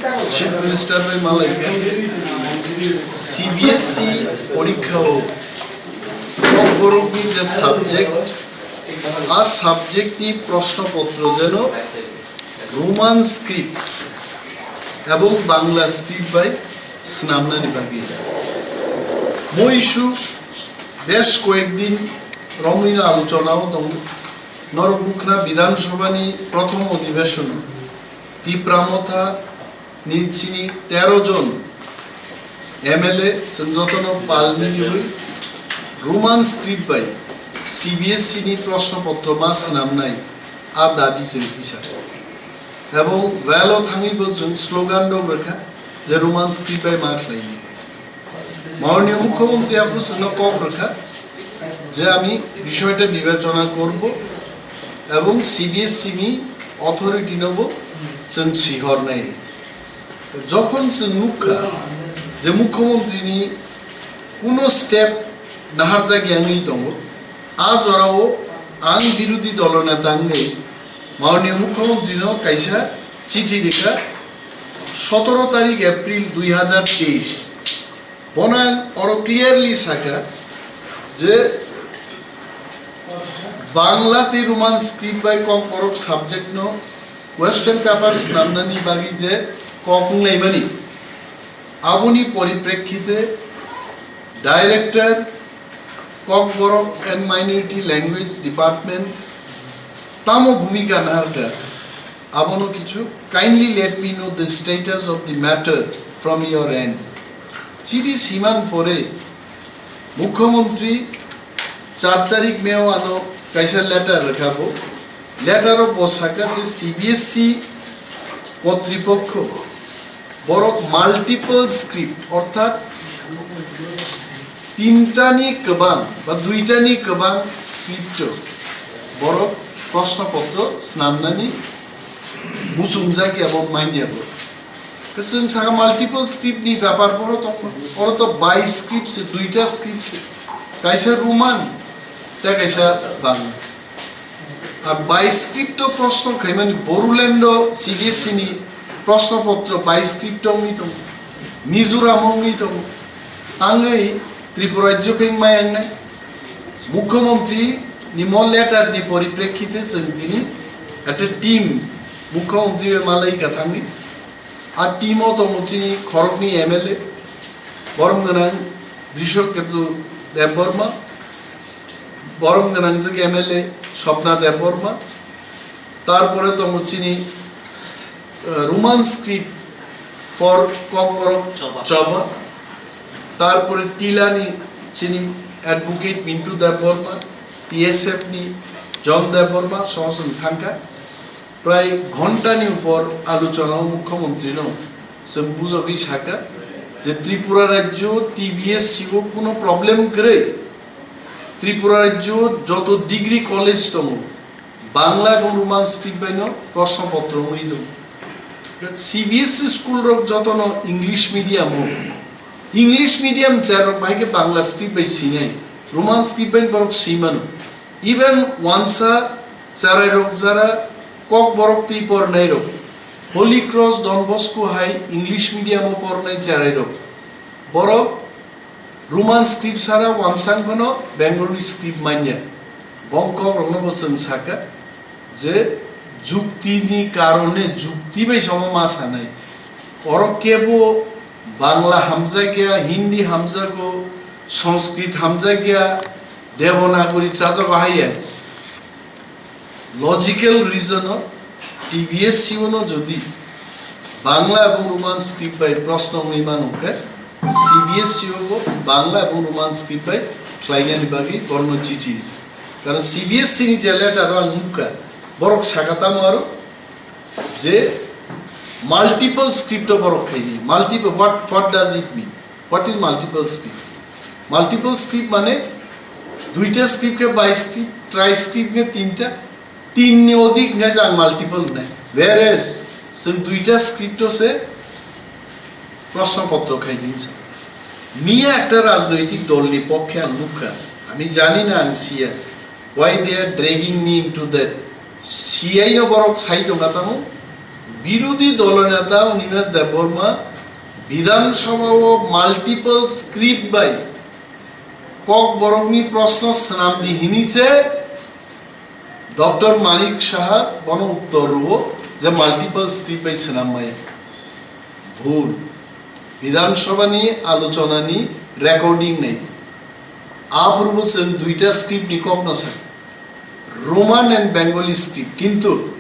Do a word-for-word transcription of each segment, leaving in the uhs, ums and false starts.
Chief Minister bai malaikha, C B S E porikha o Kokborokni je subject, a subject ni proshno potro jeno Roman script ebong Bangla script bai swnamnani bagwi. Mo issue besh koyek din romwino alochona o tongo. Norok nukna Bidhan Sabha ni prothom odhibeshon o Tipra Motha ni chini tero jon M L A chwng jotono pal miliwi Roman script bai C B S E ni proshno potro ma swnamnai a dabi chwng tisa. Ebong well o thangwi bo chwng slogan rok rwkha je Roman script bai ma khlaini. মাননীয় মুখ্যমন্ত্রী আপনি চিহ্ন কক রাখা যে আমি বিষয়টা বিবেচনা করব এবং সিবিএসসি নি অথরিটি নেব চিহ্ন সিহর নেই। যখন চিহ্ন নুখা যে মুখ্যমন্ত্রী নি কোনো স্টেপ নাহার জায়গায় আমি দঙ্গ, আজ ওরাও আং বিরোধী দল নেতা নেই। মাননীয় মুখ্যমন্ত্রী নো কাইসা চিঠি লেখা সতেরো তারিখ এপ্রিল দুই হাজার তেইশ, Bonang oro clearly saka je Bangla tei Roman script bai Kokborok subject no question paper swnamnani bagwi je kok wnglaimani, aboni poriprekhite Director Kokborok and Minority Language Department tamo bhumika naharkha, abono kichu kindly let me know the status of the matter from your end. Chidi siman pore Mukhyamantri char tarik May o ano kaisa letter rwkha bo. Letter o bo saka je C B S E kotripokho borok multiple script orthat tintani kwbang ba duitani kwbang script o borok proshno potro swnamnani muchungjak ya bo manya bo. Kwchwng saka multiple script ni bepar boro tongma. Oro to bai script se, duita script se. Kaisa Roman, tei kaisa Bangla. Ar bai script o proshno khaimani Borulendo C B S E ni proshno potro bai script wngwi tongo. Mizoram wngwi tongo. Tangwi Tripura rajyo khe mayang nai. Mukhyamantri ni mo letter ni poriprekhite chwng tini at a team Mukhyamantri bai malai ka thangwi. A team o tongo chini khoroknwi M L A, borom gwnang Drishok Ketu Debbarma, borom gwnang jwk M L A Swapna Debbarma, tarpore tongo chini, eh, Roman script for Kokborok Choba. Choba, tarpore Tilani chini advocate Mintu Debbarma, T S F ni John Debbarma, sohosong thangkha. Prai ghontani upor alochona o Mukhyamantri no chwng bujagwi saka je Tripura rajyo T B S C o kuno problem kwrwi. Tripura rajyo joto degree college tongo, Bangla ebong Roman script bai no proshno potro wngwi tongo. C B S E school rok joto no English medium o, English medium chair rok bahai khe Bangla script bai sinai, Roman script bai borok simano. Even wansa cherairok jara Kokborok twi pornairok, Holy Cross Don Bosco hai English medium o pornai cherairok, borok Roman script sara wansang phano Bengali script manya. Bong kokrokno bo chwng saka je juktini karone jukti bai samo ma sanai. Oro kebo Bangla hamjakya, Hindi hamjago, Sanskrit hamjakya, Devanagari chajago haiya. Logical reason o T B S C o no jodi Bangla ebong Roman script bai proshno wngwi mano khe, C B S C o bo Bangla ebong Roman script bai khlainani bagwi borokno chithi. Karon C B S C ni je letter o ang nukha, borok saka tamo aro je multiple script o borok khaini. Multiple, what, what does it mean? What is multiple script? Multiple script mane duita script khe bai script, trai script khe tinta, tin ni odik hwnkhe jang multiple wngnai. Whereas chwng duita script o se proshno potro khai din sa. Miya ekta rajnoitik dol ni pokkhe ang nukha. Ami jani na, ang siya. Why they are dragging me into that? C I no borok sai tongkha tamo. Birodhi dolo neta Animesh Debbarma Bidhan Sabha o multiple script bai Kokborokni proshno swnamdi hini se Doctor Manik Saha bono uttor rwo je multiple script bai swnam maya. Bhul. Bidhan Sabha ni alochona ni recording nai. Aphurubo chwng duita script ni kok no sai. Roman and Bengali script, kintu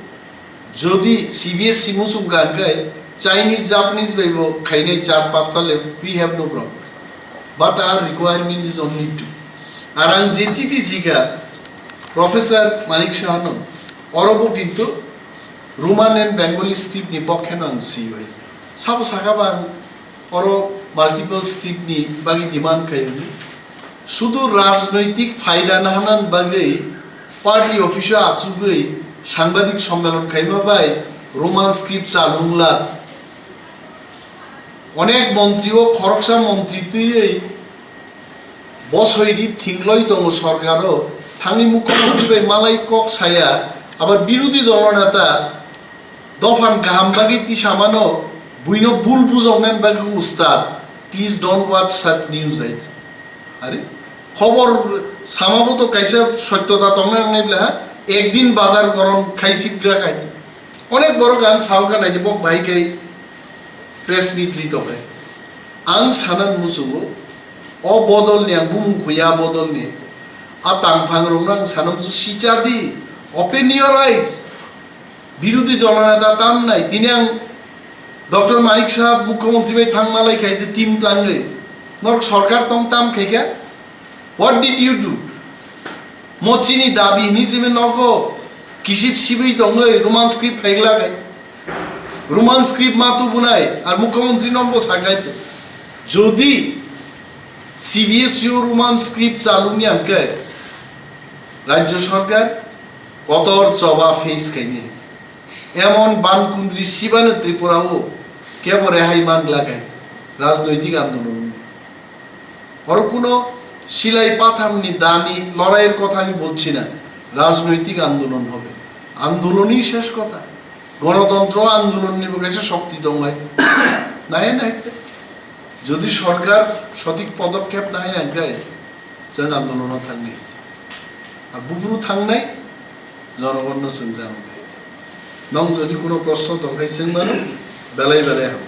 jodi C B S E muchung ka hwnkhe Chinese, Japanese bai bo khainai char pasta le, we have no problem. But our requirement is only two. Ar ang je chiti sikha Professor Manik Saha no, oro bo kintu Roman and Bengali script ni pokhe no ang si bai. Sabo sakha ba ang oro multiple script ni bagwi demand khai hwnwi. Sudu rajnoitik phaida nahanan bagwi party office o achugwi sangbadik sommelon khaima bai Roman script chalungla. Onek montri o khoroksa montri twiwi bosoi di thingloi tongo sorkar o, thangwi mukhyamantri bai malai kok saya, abar birodhi dolo neta dophan kaham bagwi tisamano buino bul bujoknani bagwi ustad. Please don't watch such news, I think. Are, khobor samabo to kaisa sotyota tongna nangnai bla, ha? Ekdin bazar gorom khaisi bira kaisa. Onek borok ang sao ka nai bok bai kai press meet li tokai. Ang sanan musugo, o bodol ni ang bumung khuya bodol ni. A tangphang rokno ang sanan musu sicha di, open your eyes. Birodhi dolo neta tam nai, tini ang Doctor Manik Saha mukhyamantri bai thang malai khai je team tlangwi. Norok sorkar tong tam khai kha? What did you do? Mo chini dabi hini chini nogo kisip sibwi tongwi Roman script phaigla khai. Roman script ma tubunai ar mukhyamantri no bo sakai. Jodi C B S E o Roman script chalungya hwnkhe rajya sorkar kotor choba face khaini. Emon bankundri sibano Tripura o kebo rehai mangla khai rajnoitik andolon. Oro kuno silai pathamni dani loraier kotha ami bolchi na, rajnoitik andolon hobe. Andolonwi shesh kotha. Gonotontro andolonni bo kaisa shokti dong lai. Nai nai te. Jodi sorkar sothik podokkhep nai angkai, chwng andolono thangnai. Ar bufuru thangnai, jonogonno chwng janoknai. Nong jodi kuno proshno tongkhai chwng mano, belai belai ham.